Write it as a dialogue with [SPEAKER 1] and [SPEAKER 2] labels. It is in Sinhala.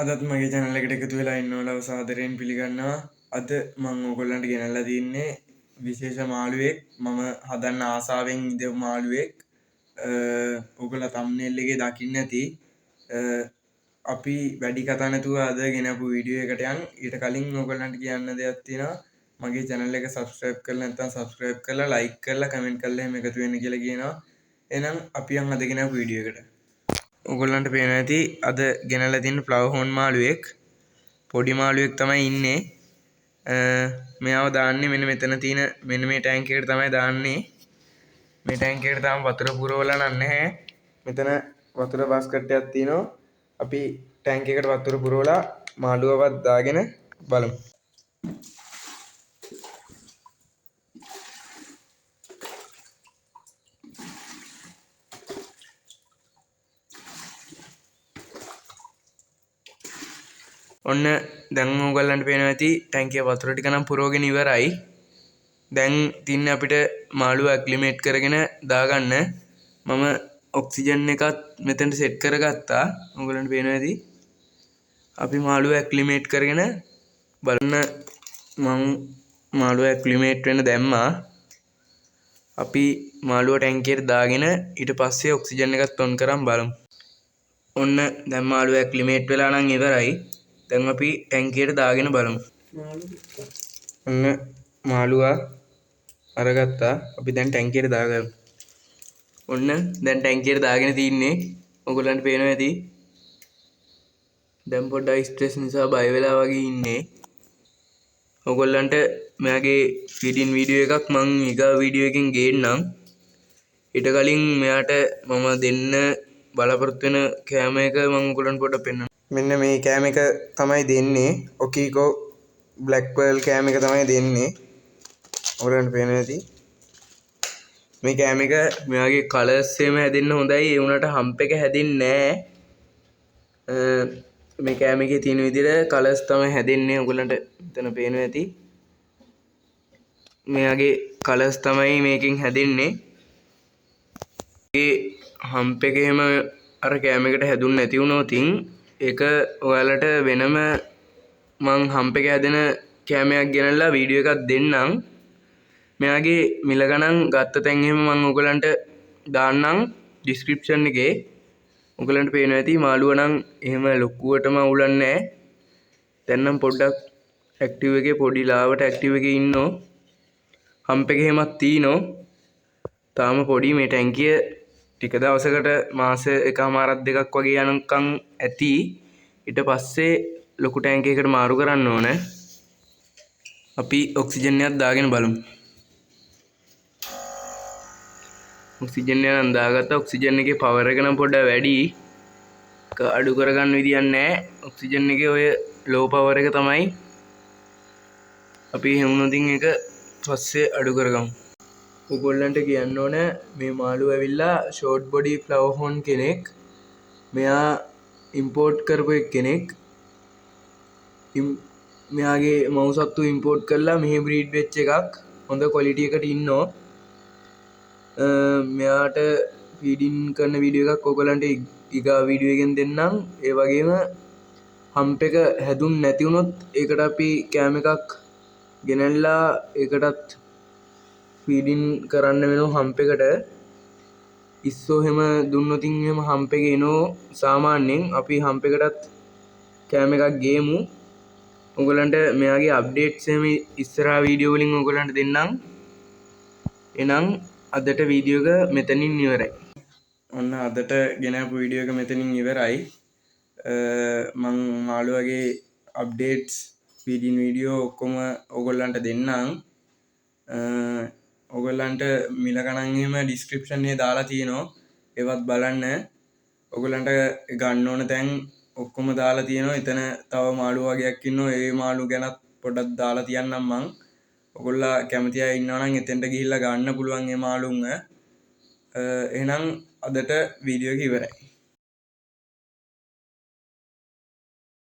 [SPEAKER 1] අදත් මගේ channel එකට එකතු වෙලා ඉන්න ඔයාලව සාදරයෙන් පිළිගන්නවා. අද මම ඕගොල්ලන්ට ගෙනල්ලා තින්නේ විශේෂ මාළුවෙක්. මම හදන්න ආසාවෙන් ඉඳපු මාළුවෙක්. ඔයගොල්ලෝ thumbnail එකේ දකින්න ඇති. අපි වැඩි කතා නැතුව අද ගෙනපු වීඩියෝ එකට යන්. ඊට කලින් ඔයගොල්ලන්ට කියන්න දෙයක් තියෙනවා. මගේ channel එක subscribe කරලා නැත්නම් subscribe කරලා like කරලා comment කරලා එහෙම එකතු වෙන්න කියලා කියනවා. එහෙනම් අපි යන් අද ගෙනපු වීඩියෝ එකට. ඔයගොල්ලන්ට පේනවා ඇති අද ගෙනල්ලා තියෙන ෆ්ලවර් හෝන් මාළුවෙක්. පොඩි මාළුවෙක් තමයි ඉන්නේ. මෙයාව දාන්නේ මෙන්න මෙතන තියෙන මෙන්න මේ ටැංක් එකට තමයි දාන්නේ. මේ ටැංක් එකට තාම වතුර පුරවලා නැහැ. මෙතන වතුර බාස්කට් එකක් තියෙනවා. අපි ටැංක් එකට වතුර පුරවලා මාළුවවත් දාගෙන බලමු. ඔන්න දැන් ඕගොල්ලන්ට පේනවා ඇති ටැංකිය වතුර ටික නම් පුරවගෙන ඉවරයි. දැන් තින්නේ අපිට මාළුව ඇක්ලිමේට් කරගෙන දාගන්න. මම ඔක්සිජන් එකත් මෙතනට සෙට් කරගත්තා. ඕගොල්ලන්ට පේනවා ඇති. අපි මාළුව ඇක්ලිමේට් කරගෙන බලන්න. මං මාළුව ඇක්ලිමේට් වෙන්න දැම්මා. අපි මාළුව ටැංකියට දාගෙන ඊට පස්සේ ඔක්සිජන් එකත් ඔන් කරන් බලමු. ඔන්න දැන් මාළුව ඇක්ලිමේට් වෙලා නම් ඉවරයි. දැන් අපි ටැංකියට දාගෙන බලමු. ඔන්න මාළුවා අරගත්තා. අපි දැන් ටැංකියට දාගමු. ඔන්න දැන් ටැංකියට දාගෙන තින්නේ. ඔයගොල්ලන්ට පේනවා ඇති. දැන් පොඩ්ඩක් ස්ට්‍රෙස් නිසා බය වෙලා වගේ ඉන්නේ. ඔයගොල්ලන්ට මෙයාගේ ෆීඩින් වීඩියෝ එකක් මං ඊගා වීඩියෝ එකෙන් ගේන්නම්. ඊට කලින් මෙයාට මම දෙන්න බලාපොරොත්තු වෙන කෑම එක මං ඔයගොල්ලන්ට පොඩ්ඩක් පෙන්නන්නම්. මෙන්න මේ කෑම එක තමයි දෙන්නේ. ඔකීකෝ බ්ලැක් පර්ල් කෑම එක තමයි දෙන්නේ. ඔයගොල්ලන්ට පේනවා ඇති. මේ කෑම එක මෙයාගේ කලර්ස් එහෙම හැදෙන්න හොඳයි. ඒ වුණාට හම්ප් එක හැදෙන්නේ නෑ. මේ කෑම එකේ තියෙන විදිහට කලර්ස් තමයි හැදෙන්නේ. ඔයගොල්ලන්ට මෙතන පේනවා ඇති. මෙයාගේ කලර්ස් තමයි මේකෙන් හැදෙන්නේ. ඒ හම්ප් එක එහෙම අර කෑම එකට හැදුන්නේ නැති වුණොතින් ඒක ඔයාලට වෙනම මං හම්ප් එක හැදෙන කෑමයක් ගෙනල්ලා වීඩියෝ එකක් දෙන්නම්. මෙයාගේ මිල ගණන් ගත්ත තැන් එහෙම මං ඔයගලන්ට දාන්නම් ඩිස්ක්‍රිප්ෂන් එකේ. ඔයගලන්ට පේනවා ඇති මාළුව නම් එහෙම ලොකුවටම අවුලක් නෑ. දැන් නම් පොඩ්ඩක් ඇක්ටිව් එකේ පොඩි ලාවට ඇක්ටිව් එකේ ඉන්නෝ. හම්ප් එක එහෙමත් තීනෝ. තාම පොඩි මේ ටැංකිය ටික දවසකට මාස එකමාරක් දෙකක් වගේ යනකම් ඇති. ඊට පස්සේ ලොකු ටැංක් එකකට මාරු කරන්න ඕන. අපි ඔක්සිජන් එකක් දාගෙන බලමු. ඔක්සිජන් එක නම් දාගත්තා. ඔක්සිජන් එකේ පවර් එක නම් පොඩ්ඩක් වැඩි. ඒක අඩු කරගන්න විදියක් නෑ. ඔක්සිජන් එකේ ඔය ලෝ පවර් එක තමයි. අපි එහෙම වුණොත් ඒක පස්සේ අඩු කරගමු. ඔයගොල්ලන්ට කියන්න ඕන මේ මාළුව ඇවිල්ලා ෂෝට් බොඩි ෆ්ලවර් හෝන් කෙනෙක්. මෙයා ඉම්පෝට් කරපු එක්කෙනෙක්. මෙයාගේ මව් සත්තු ඉම්පෝට් කරලා මෙහෙ බ්‍රීඩ් වෙච්ච එකක්. හොඳ ක්වොලිටි එකට ඉන්නෝ. මෙයාට ෆීඩින් කරන වීඩියෝ එකක් ඔයගොල්ලන්ට ඊගා වීඩියෝ එකෙන් දෙන්නම්. ඒ වගේම හම්ප් එක හැදුන් නැති වුණොත් ඒකට අපි කෑම එකක් ගෙනල්ලා ඒකටත් ෆීඩින් කරන්න වෙනවා හම්ප් එකට. ඉස්සෝ එහෙම දුන්නොත් එහෙම හම්ප් එක එනෝ සාමාන්‍යයෙන්. අපි හම්ප් එකටත් කෑම එකක් ගේමු. ඔයගොල්ලන්ට මෙයාගේ අප්ඩේට්ස් එහෙම ඉස්සරහා වීඩියෝ වලින් ඔයගොල්ලන්ට දෙන්නම්. එහෙනම් අදට වීඩියෝ එක මෙතනින් ඉවරයි. ඔන්න අදට ගෙනාපු වීඩියෝ එක මෙතනින් ඉවරයි. මං මාළුවගේ අප්ඩේට්ස් ෆීඩින් වීඩියෝ ඔක්කොම ඔයගොල්ලන්ට දෙන්නම්. ඔයගොල්ලන්ට මිල ගණන් එහෙම ඩිස්ක්‍රිප්ෂන් එකේ දාලා තියෙනවා. ඒවත් බලන්න. ඔයගොල්ලන්ට ගන්න ඕන තැන් ඔක්කොම දාලා තියෙනවා. එතන තව මාළු වගේක් ඉන්නවා. ඒ මාළු ගැනත් පොඩ්ඩක් දාලා තියන්නම් මං. ඔයගොල්ලෝ කැමති අය ඉන්නවා නම් එතෙන්ට ගිහිල්ලා ගන්න පුළුවන් ඒ මාළුන්ව. එහෙනම් අදට වීඩියෝ එක ඉවරයි.